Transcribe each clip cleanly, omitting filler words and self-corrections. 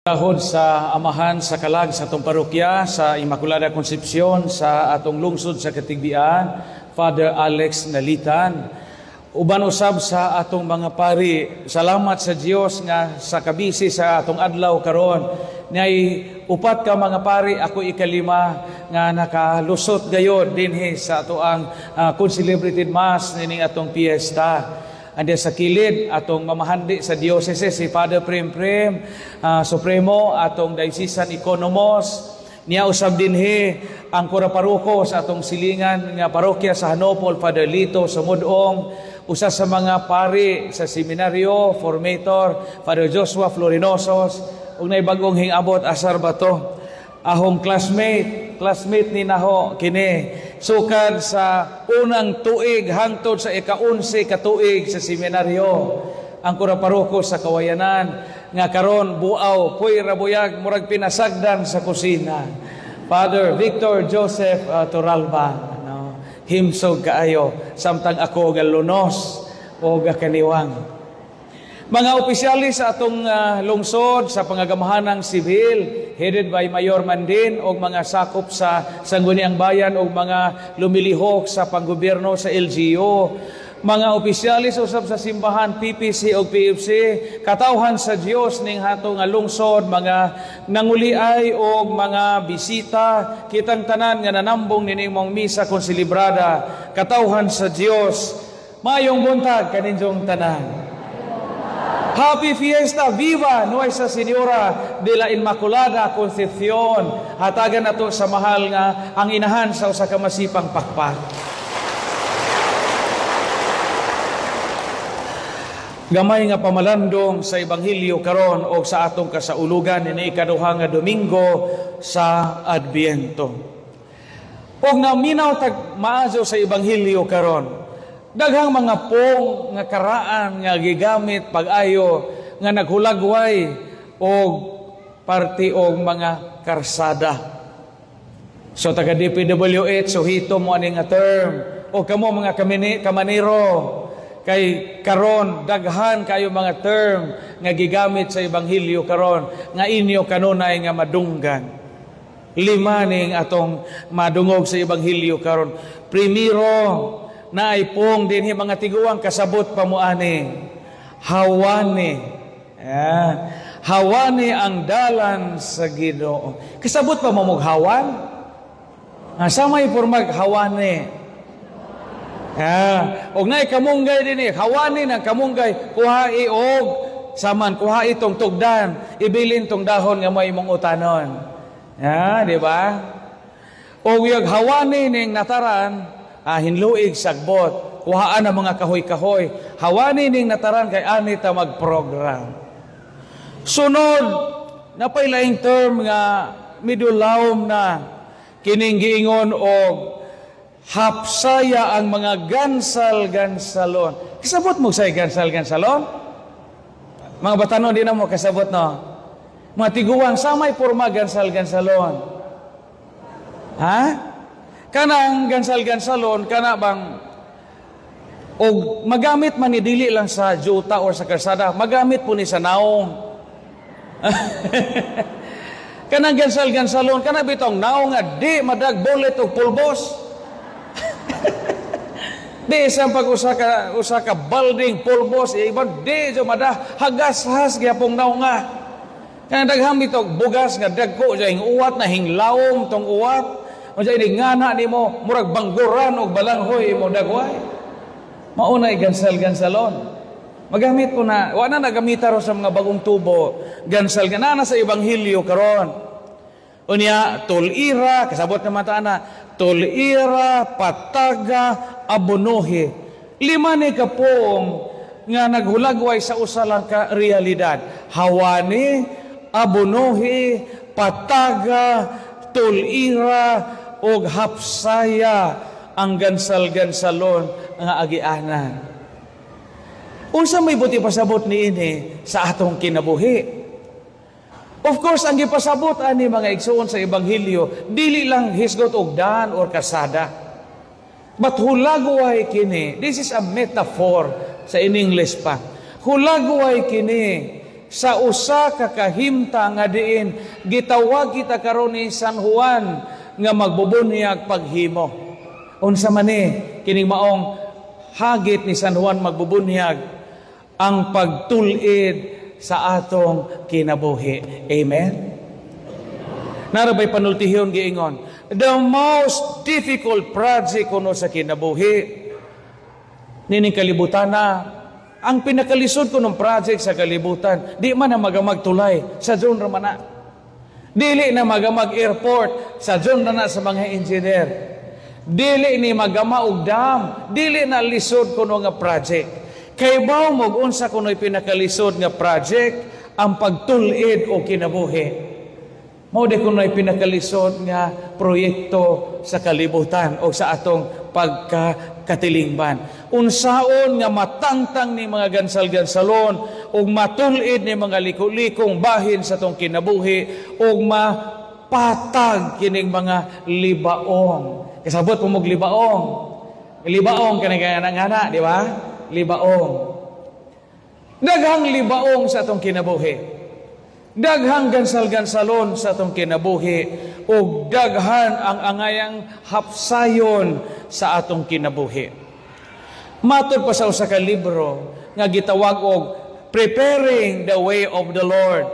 Gahod sa Amahan sa kalag sa atong parokya sa Immaculada Concepcion sa atong lungsod sa Katigbian, Father Alex Nalitan. Uban usab sa atong mga pari, salamat sa Dios nga sa kabisi sa atong adlaw karon nay upat ka mga pari, ako ikalima nga nakalusot gayod dinhi sa atoang concelebrated Mass nining atong piyesta. Andi sa kilid atong mamahandi sa diocese, si Father Prem Prem Supremo, atong diocesan economos. Niya usab dinhi ang kura paroko sa atong silingan nga parokya sa Hanopol, Father Lito Sumudong, usa sa mga pari sa seminaryo, formator, Father Joshua Florinosos, ug nay bag-ong hingabot, asar ba to? Ahong classmate, classmate ni naho kini sukad sa unang tuig hangtod sa ika-11 ka tuig sa seminaryo, ang kura paroko sa Kawayanan nga karon buaw, puy rabuyag, murag pinasagdan sa kusina, Father Victor Joseph Toralba, no? Himsog kaayo samtang ako galunos o gakaniwang. Mga opisyalis sa atong lungsod sa pangagamahanang sibil, headed by Mayor Mandin, og mga sakop sa Sangguniang Bayan og mga lumilihok sa panggobyerno sa LGU. Mga opisyalis usab sa simbahan, PPC og PFC, katawhan sa Dios ning hato nga lungsod, mga nanguliay og mga bisita, kitang tanan nga nanambong nining mong misa konselebrada, katawhan sa Dios, maayong buntag kaninyong tanan. Happy Fiesta! Viva Nuestra Señora de la Inmaculada Concepcion! Hatagan nato sa mahal nga ang inahan sa usa ka masipang pakpak. Gamay nga pamalandong sa Ebanghelyo karon og sa atong kasaulugan ini ikaduha nga Domingo sa Adbiento. Og naminaw tag maayo sa Ebanghelyo karon, daghang mga pong nga karaan nga gigamit pag-ayo nga naghulagway og parte og mga karsada. So taga DPWH, suhito mo ani nga term o kamo mga kamanero, kay karon daghan kayo mga term nga gigamit sa Ebanghelyo karon nga inyo kanunay nga madunggan. Lima ning atong madungog sa Ebanghelyo karon. Primero, naay pong dinhi mga tiguang kasabot pa mo ani. Hawani. Yeah. Hawani ang dalan sa Ginoo. Kasabot pa mo hawan? Sa may pormag hawani. Yeah. Og naay kamunggay dinhi, hawani ng kamunggay, kuha'i og saman, kuha'i tong tugdan, ibilin tong dahon nga may imong utanon. Yeah, di ba? Og yag hawani ning nataran, hinluig sagbot, kuhaan ang mga kahoy-kahoy, hawani ning nataran kay ani ta magprogram. Sunod, napay laing term nga midulawom na kining giingon og hapsaya ang mga gansal-gansalon. Kasabot mo say gansal-gansalon? Mga batanon di na mo kasabot, no? Mga tiguang, samay porma gansal-gansalon. Ha? Kanang gansal-gansalon, kana bang og magamit man ni dili lang sa juta or sa kalsada, magamit po ni sa naong. Kanang gansal-gansalon, kana bitong naong nga di madag bullet og pulbos. Di isang pag usa ka balding pulbos, iba di jo mada hagas-has gyapong naong nga. Kanang daghang bitog bugas nga dagko ja hing uwat na hinglawom tong uwat. Unsa ini ngana nimo murag bangguran og balanghoy imo dagway. Mauna gansal-gansalon. Magamit ko na, wa na nagamita ro sa mga bagong tubo. Gansal na sa Ebanghelyo karon. Unya tulira, kasabot na mata ana, tulira, pataga, abonohe. Lima ni kapoong nga naghulagway sa usa lang ka realidad. Hawani, abonohe, pataga, tulira, og hapsaya ang gansal-gansalon nga agianan. Unsa may buti pasabot niini sa atong kinabuhi? Of course, ang gipasabot ani mga igsuon sa Ebanghelyo, dili lang hisgot og daan or kasada. But hulagway kini, this is a metaphor sa in English pa. Hulagway kini sa usa ka kahimtang nga diin gitawag kita karon ni San Juan nga magbubunyag paghimo. Unsa man ni kining maong hagit ni San Juan magbubunyag? Ang pagtul-id sa atong kinabuhi. Amen. Naa ra bay panultihon giingon, the most difficult project kuno sa kinabuhi nining kalibutan na, ang pinakalisod kunong project sa kalibutan, di man na magamag tulay sa John Ramana. Dili na magamag airport sa John na sa mga engineer. Dili ni magama og dam, dili na lisod kuno nga project. Kay baw mo unsa kuno'y pinakalisod nga project? Ang pagtul-id og kinabuhi. Mao di kuno'y pinakalisod nga proyekto sa kalibutan o sa atong pagkakatilingban. Unsaon nga matangtang ni mga gansal-gansalon ug matul-id ni mga liko-likong bahin sa atong kinabuhi ug mapatag kining mga libaong. Kasabot mo og libaong. Libaong kani ngana, di ba? Libaong. Daghang libaong sa atong kinabuhi. Daghang gansal-gansalon sa atong kinabuhi ug daghan ang angayang hapsayon sa atong kinabuhi. Matod pa sa usa ka libro nga gitawag og Preparing the Way of the Lord,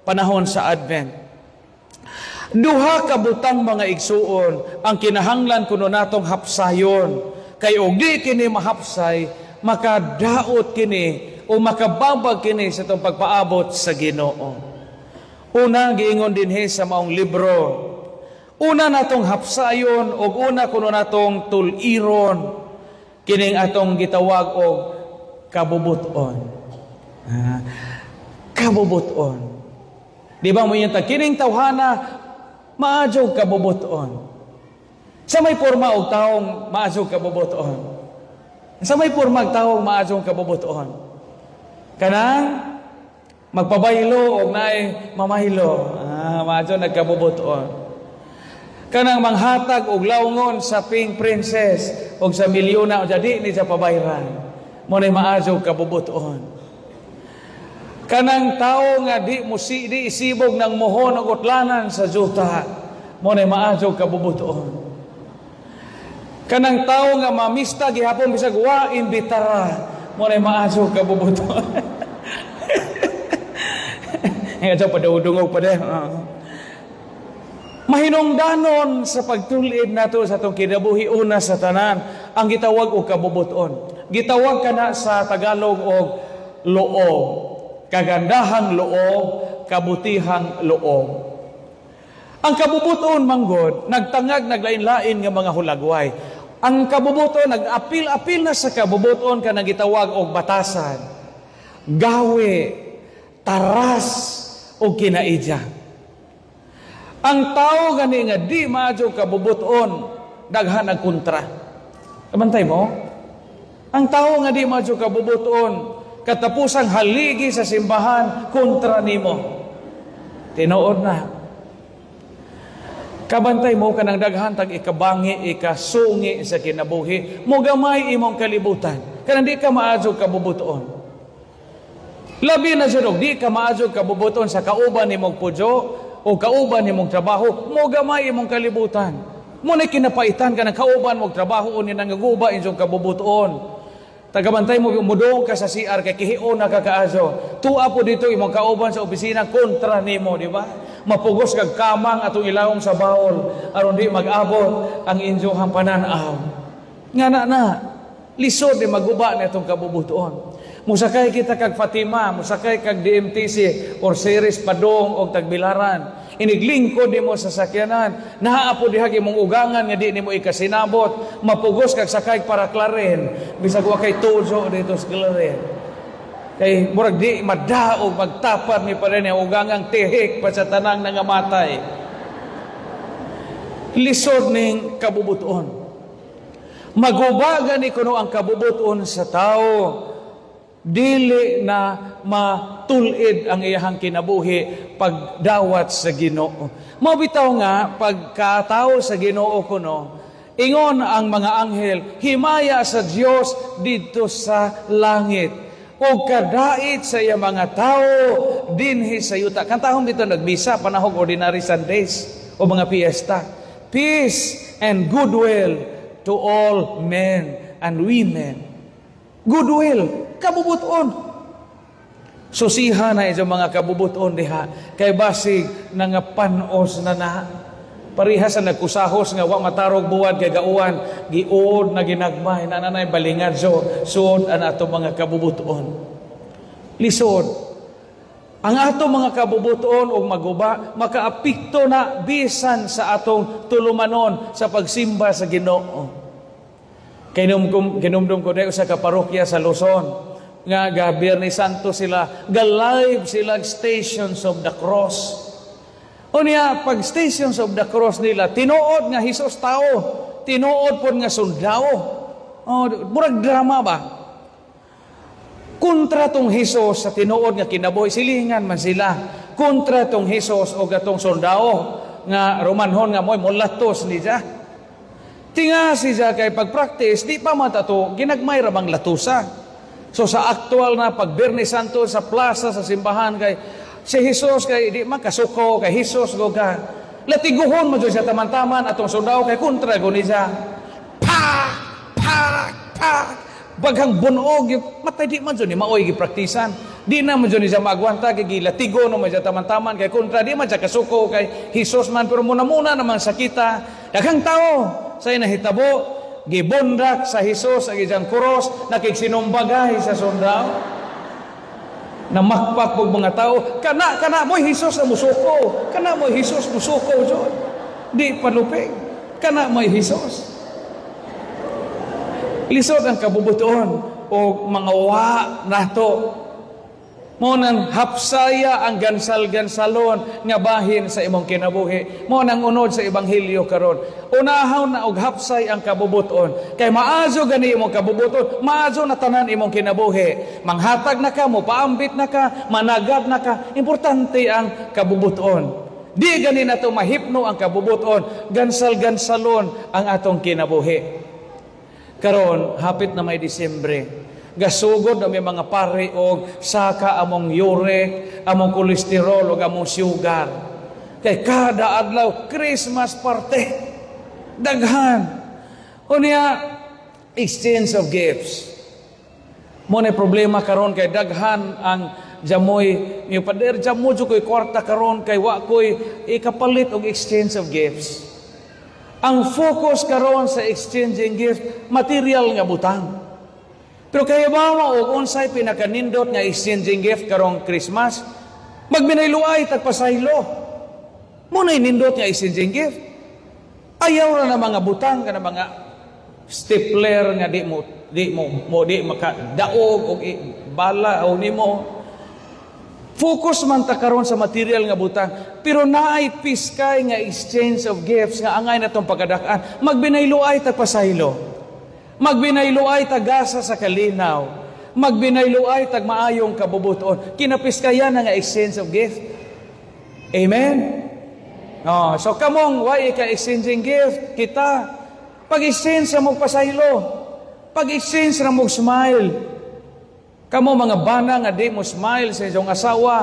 panahon sa Advent. Duha ka butang, mga igsuon, ang kinahanglan kuno natong hapsayon, kay og di kini mahapsay, makadaot kini o makababag kini sa itong pagpaabot sa Ginoo. Una, giingon dinhi sa maong libro, una natong hapsayon og una kuno natong tuliron kining atong gitawag og kabubuton. Ah, kabubuton. Di ba mo yung kining tawhana maadyo kabubuton? Sa may porma og taong maadyo kabubuton? Sa may porma og taong maadyo kabubuton? Kanang magpabaylo og naay mamaylo. Ah, maadyo nagkabubuton. Kanang manghatag og lawngon sa Pink Princess og sa milyona o jadi ni sa pabayran. Mo nay maadyo kabubuton. Kanang tao nga di mo si di isibog ng mohon og utlanan sa juta. Mo nay maadyo kabubuton. Kanang tao nga mamista gihapon bisag wa imbitara. Mo nay maadyo kabubuton. Nga padudungog pa din. Mahinungdanon sa pagtul-id nato sa atong kinabuhi, una sa tanan ang gitawag og kabubuton. Gitawag kana sa Tagalog og loob. Kagandahang loob, kabutihang loob. Ang kabubuton manggod, nagtangag naglain-lain nga mga hulagway. Ang kabubuton, nag-apil-apil na sa kabubuton kanang gitawag og batasan, gawe, taras o kinaidya. Ang tao gani nga di maadyo kabubuton, daghan ang kontra. Kabantay mo? Ang tao nga di maadyo kabubuton, katapusang haligi sa simbahan kontra nimo. Tinuod na. Kabantay mo kanang daghan tag ikabangi, ikasungi sa kinabuhi, mo gamay imong kalibutan. Kanang di ka maadyo kabubuton. Labi na jud og di ka maadyo kabubuton sa kauban nimong pudyo o kauban nimong trabaho, mo gamay imong kalibutan. Mo na kinapaitan ka ng kauban mong trabaho o ni nangaguba inyong kabubuton. Tagabantay mo, mudong ka sa CR kay kihion na kakaaso. Tuwa po dito imong kauban sa opisina kontra nimo, di ba? Mapugos kag kamang atong ilawom sa baol aron di mag-abot ang inyong pananaw. Nga na na, lisod di maguba na itong kabubuton. Musakay kita kag Fatima, musakay kag DMTC or Ceres Padong og Tagbilaran. Iniglingkod nimo sa sakyanan, naa po diha imong ugangan nga di nimo ikasinabot, mapugos kag sakay para Clarin, bisag wa kay tujo dito sa Clarin. Kay murag di madaog magtapad ni pa rin ang ugangang tihik pa sa tanang nangamatay. Lisod ning kabubuton. Magubagan ni kuno ang kabubuton sa tao. Dili na matulid ang iyahang kinabuhi pagdawat sa Ginoo. Mabitaw nga pagkatao sa Ginoo kuno, ingon ang mga anghel, himaya sa Dios didto sa langit. ug kadait sa iya mga tawo dinhi sa yuta. Kantahon dito nagmisa panahong ordinary Sundays o mga piyesta. Peace and goodwill to all men and women. Goodwill, kabubuton. Susiha na inyong mga kabubuton diha kay basig nangapanos na na. Pareha sa nagkusahos nga wa matarog buwad kay gauwan, giud na ginagmay na nanay balingad, so suod ang ato mga kabubuton. Lisod. Ang ato mga kabubuton og maguba, makaapekto na bisan sa atong tulumanon sa pagsimba sa Ginoo. Kinumdum ko dahil sa kaparokya sa Luzon nga ga Biyernes Santo sila, ga live sila Stations of the Cross. Unya, pag Stations of the Cross nila, tinuod nga Hesus tao, tinuod pod nga sundao. Oh, murag drama ba? Kontra tong Hesus sa tinuod nga kinabuhi, silingan man sila. Kontra tong Hesus o gatong sundao nga Romanhon nga mo'y mulatos ni siya. Tinga siya kay pag-practice, di pa man tato, ginagmay ra bang latusa. So sa aktual na pag Biyernes Santo sa plaza sa simbahan kay si Jesus kay di man kasuko kay Jesus go ka. Latiguhon mo siya taman-taman atong sundao kay kontra go ni siya. Pak! Pak! Pak! Baghang bunog matay, di man jud ni maoy gipraktisan. Di na man jud ni siya maagwanta kay gilatigo no man siya taman-taman kay kontra, di man siya kasuko kay Jesus man, pero muna-muna naman sakita. Daghang tao sa nahitabo, gibundak sa Jesus ang iyang kuros, nakigsinumbagay sa sundao. Namakpak og mga tao, kana kana mo'y Jesus na musuko, kana mo'y Jesus musuko jud. Di palupig, kana mo'y Jesus. Lisod ang kabubuton o mga wa nato. Mo nang hapsaya ang gansal-gansalon nga bahin sa imong kinabuhi. Mo nang unod sa ebanghelyo karon. Unahaw na og hapsay ang kabubuton. Kay maazo gani imong kabubuton, maazo na tanan imong kinabuhi. Manghatag na ka, mopaambit na ka, managad na ka. Importante ang kabubuton. Di gani nato mahipno ang kabubuton, gansal-gansalon ang atong kinabuhi. Karon hapit na may Disyembre. Gasugod na may mga pare og saka among uric, among kolesterol ug among sugar. Kay kada adlaw Christmas party. Daghan. Unya, exchange of gifts. Mo na problema karon kay daghan ang jamoy, yung pader jamo jud koy kwarta karon kay wa koy ikapalit og exchange of gifts. Ang focus karon sa exchanging gift, material nga butang. Pero kaya ba og unsay pinakanindot nga exchanging gift karong Christmas? Magbinayluay tag pasaylo. Mo na nindot nga exchanging gift. Ayaw ra na mga butang kana mga stapler nga di mo maka daog og bala o nimo. Focus man ta karon sa material nga butang, pero naay piskay nga exchange of gifts nga angay natong pagkadak-an. Magbinayluay tag pasaylo. Magbinayluay tagasa sa kalinaw. Magbinayluay tag maayong kabubuton. Kinapiskayan na nga exchange of gift. Amen? Oh, so kamong way ka exchanging gift, kita pag-exchange sa mong pasaylo. Pag-exchange ra mong smile. Kamo mga bana nga di mo smile sa inyong asawa,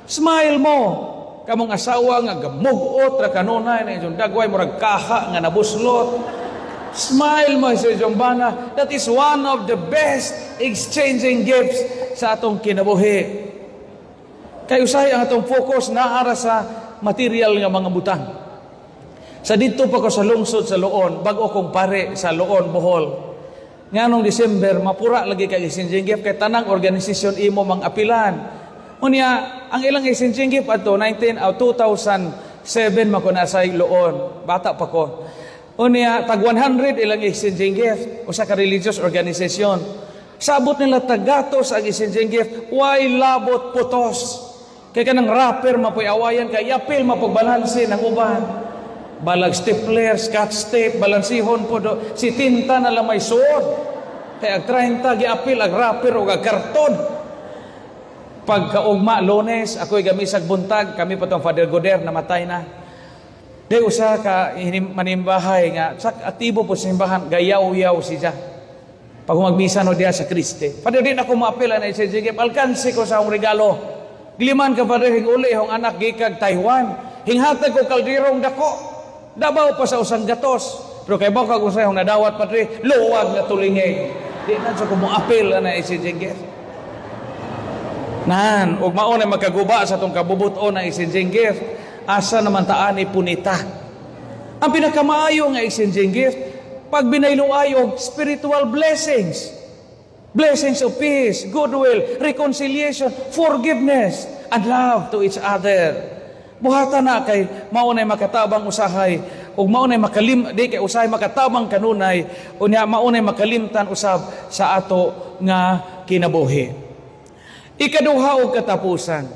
smile mo. Kamong asawa nga gamugot ra kanunay na inyong dagway murag kaha nga nabuslot. Smile mo sa inyong bana. That is one of the best exchanging gifts sa atong kinabuhi. Kay usahay ang atong focus naara sa material nga mga butang. Sa dito pa ko sa lungsod sa Loon, bag-o kong pare sa Loon, Bohol. Nganong December, mapura lagi kay exchanging gift kay tanang organisasyon imo mang apilan. Unya, ang ilang exchanging gift adto 19 o 2007 man ko nasa Loon, bata pa ko. Unya, tag 100 ilang exchanging gift usa ka religious organization. Sabot nila tagatos ang exchanging gift, way labot putos. Kay kanang wrapper mapoy awayan kay yapil mapugbalanse ng uban. Balag stapler, scotch tape, balansihon po do. Si tinta na lang may suod. Kay ag 30 giapil ag wrapper o ag karton. Pagkaugma Lunes, ako'y gamisag buntag, kami pa tong Father Goder, namatay na. Di usa ka manimbahay nga sak aktibo po sa simbahan, gayaw-yaw siya. Pag magmisa no diya sa Kriste. Father, di na ko maapil na exchange gift. Alkansi ko sa akong regalo. Gliman ka, Father, hinguli akong anak gikag Taiwan. Hinghatag ko kaldirong dako. Dabaw pa sa usang gatos. Pero kay baka kung sa akong nadawat, Padre, luwag na tulingig. Di na sa ko moapil na exchange gift. Nan, ug mao na makaguba sa atong kabubuton na exchanging gift, asa naman taan ni punita. Ang pinakamaayo nga exchanging gift, pag binayloay og spiritual blessings. Blessings of peace, goodwill, reconciliation, forgiveness, and love to each other. Buhata na kay mao nay makatabang usahay ug mao nay makalim di kay usahay makatabang kanunay, unya mao nay makalimtan usab sa ato nga kinabuhi. Ikaduha og katapusan,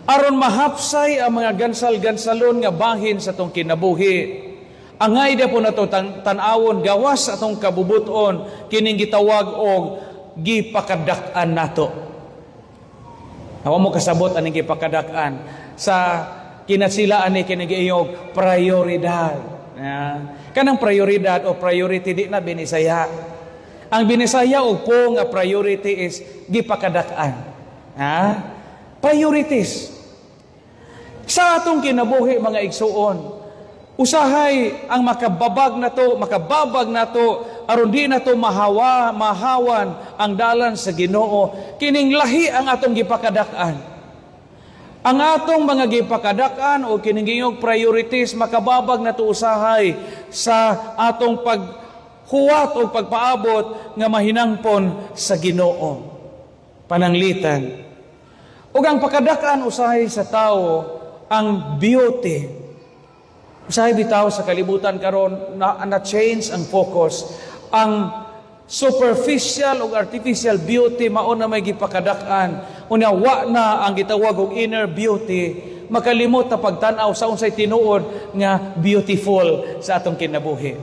aron mahapsay ang mga gansal-gansalon nga bahin sa atong kinabuhi, angay po nato tan-awon gawas atong kabubuton kining gitawag og gipakadak-an nato. Awa mo kasabot aning gipakadak-an sa kinasilaan ni kining giiyog prioridad. Yeah. Kanang prioridad o priority, di na Binisaya. Ang Binisaya og po nga priority is gipakadak-an. Ha? Priorities. Sa atong kinabuhi, mga igsuon, usahay ang makababag na to, makababag na to, aron di na to mahawa, mahawan ang dalan sa Ginoo. Kining lahi ang atong gipakadak-an. Ang atong mga gipakadak-an o kining giyog priorities makababag na to usahay sa atong paghuwat o pagpaabot nga mahinangpon sa Ginoo. Pananglitan. Ug ang pakadak-an usahay sa tao ang beauty. Usahay bitaw sa kalibutan karon na change ang focus. Ang superficial o artificial beauty mao na may gipakadak-an. Unya wa na ang gitawag og inner beauty, makalimot na pagtan-aw sa unsay tinuod nga beautiful sa atong kinabuhi.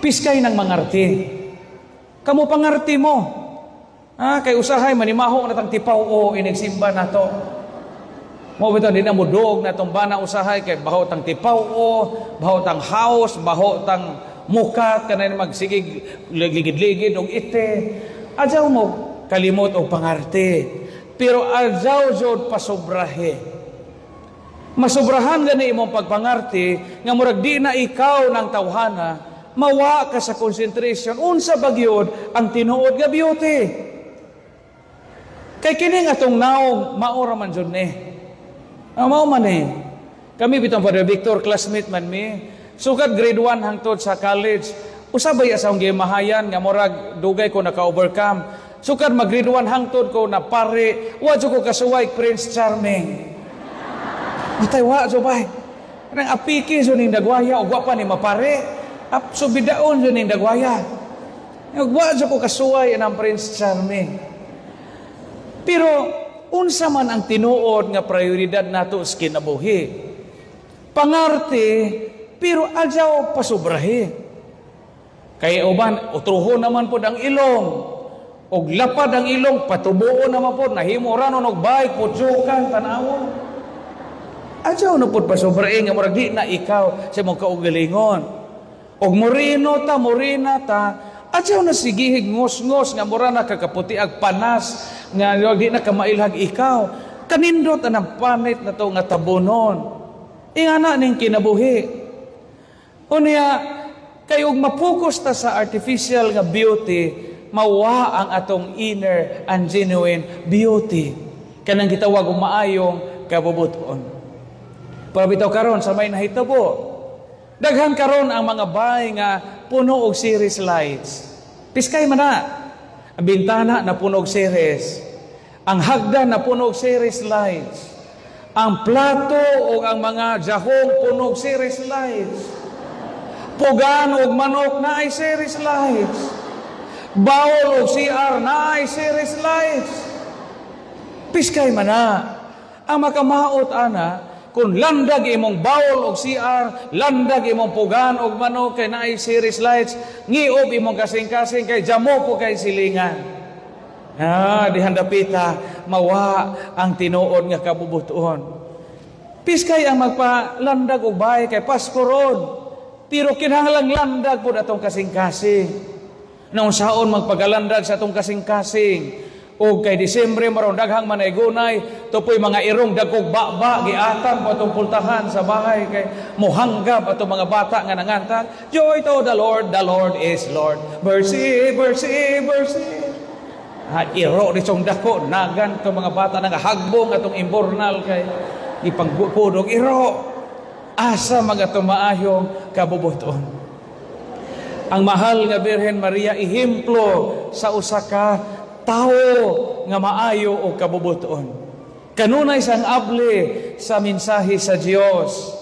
Piskay ng mangarti. Kamo pangarti mo. Ah, kay usahay manimaho na tang tipaw o inigsimba nato. Mo bitaw di na mo duog na tong bana usahay kay baho tang tipaw o, baho tang house, baho tang mukat kanay magsigig ligid-ligid og ite. Adyaw mo kalimot og pangarte. Pero adyaw jud pasobrahe. Masobrahan gani imong pagpangarte nga murag di na ikaw ng tawhana, mawa ka sa concentration unsa ba gyud ang tinuod nga beauty. Kay kini nga atong naong mao ra man jud ni. Ah, mao man eh. Kami bitong Father Victor, classmate man mi. Sukad grade 1 hangtod sa college, usabay sa akong gimahayan nga murag dugay ko naka-overcome. Sukad mag grade 1 hangtod ko na pare, wa jud ko kasuway Prince Charming. Bitay wa jud bay. Kanang apiki jud ning dagwaya ug wa pa ni mapare. Ap subidaon jud ning dagwaya. Ug wa jud ko kasuway ang Prince Charming. Pero unsa man ang tinuod nga prioridad nato sa kinabuhi? Pangarte, pero adyaw pasubrahe. Kay uban, utruho naman pod ang ilong. Og lapad ang ilong, patubuo naman pod, nahimo ranon og bike, putsukan, tanawon. Adyaw na pod pasubrahe nga murag di na ikaw sa imong kaugalingon. Og moreno ta, morena ta, adyaw na sigihig ngos-ngos nga mura na kakaputi ag panas nga di na kamailhag ikaw. Kanindot anang panit na to nga tabonon. Ingana ning kinabuhi. Unya kay og mapokus ta sa artificial nga beauty, mawa ang atong inner and genuine beauty. Kanang gitawag og maayong kabubuton. Pero bitaw karon sa may nahitabo, daghan karon ang mga bahay nga puno og series lights. Piskay man na. Ang bintana na puno og series. Ang hagdan na puno og series lights. Ang plato o ang mga jahong puno og series lights. Pugan og manok na ay series lights. Bowl og CR na ay series lights. Piskay man na. Ang makamaot ana, kung landag imong bowl og CR, landag imong pugan og manok kay naay series lights, ngiob imong kasing-kasing kay jamo po kay silingan. Ah, dihan dapita mawa ang tinuod nga kabubuton. Piskay ang magpalandag og bahay kay Pasko ron. Pero kinahanglang landag pud atong kasing-kasing. Naunsaon magpagalandag sa atong kasing-kasing. O kay Disyembre maron daghang manaygunay, tupoy mga irong dagkog baba giatam po atong pultahan sa bahay kay mohanggab atong mga bata nga nanganta. "Joy to the Lord is Lord. Mercy, mercy, mercy." Ha, iro ni song dako nagan to mga bata nagahagbong atong imbornal kay ipangpudog iro. Asa mga maayong kabubuton? Ang mahal nga Birhen Maria, ehemplo sa usa ka tawo nga maayo o kabubuton. Kanunay siyang abli sa mensahe sa Dios.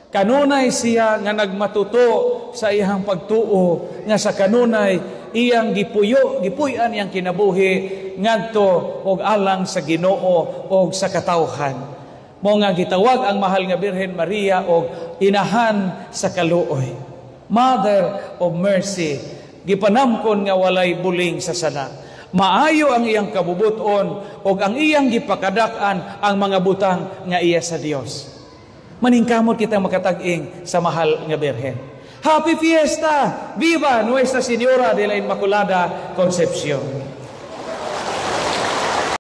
Kanunay siya nga nagmatuto sa iyang pagtuo nga sa kanunay iyang gipuyo, gipuy-an iyang kinabuhi ngadto og alang sa Ginoo og sa katawhan. Mao nga gitawag ang mahal nga Birhen Maria og inahan sa kaluoy. Mother of Mercy, gipanamkon nga walay buling sa sala. Maayo ang iyang kabubuton og ang iyang gipakadak-an ang mga butang nga iya sa Dios. Maningkamot kita makatag-ing sa mahal nga Birhen. Happy Fiesta! Viva Nuestra Señora de la Inmaculada Concepcion!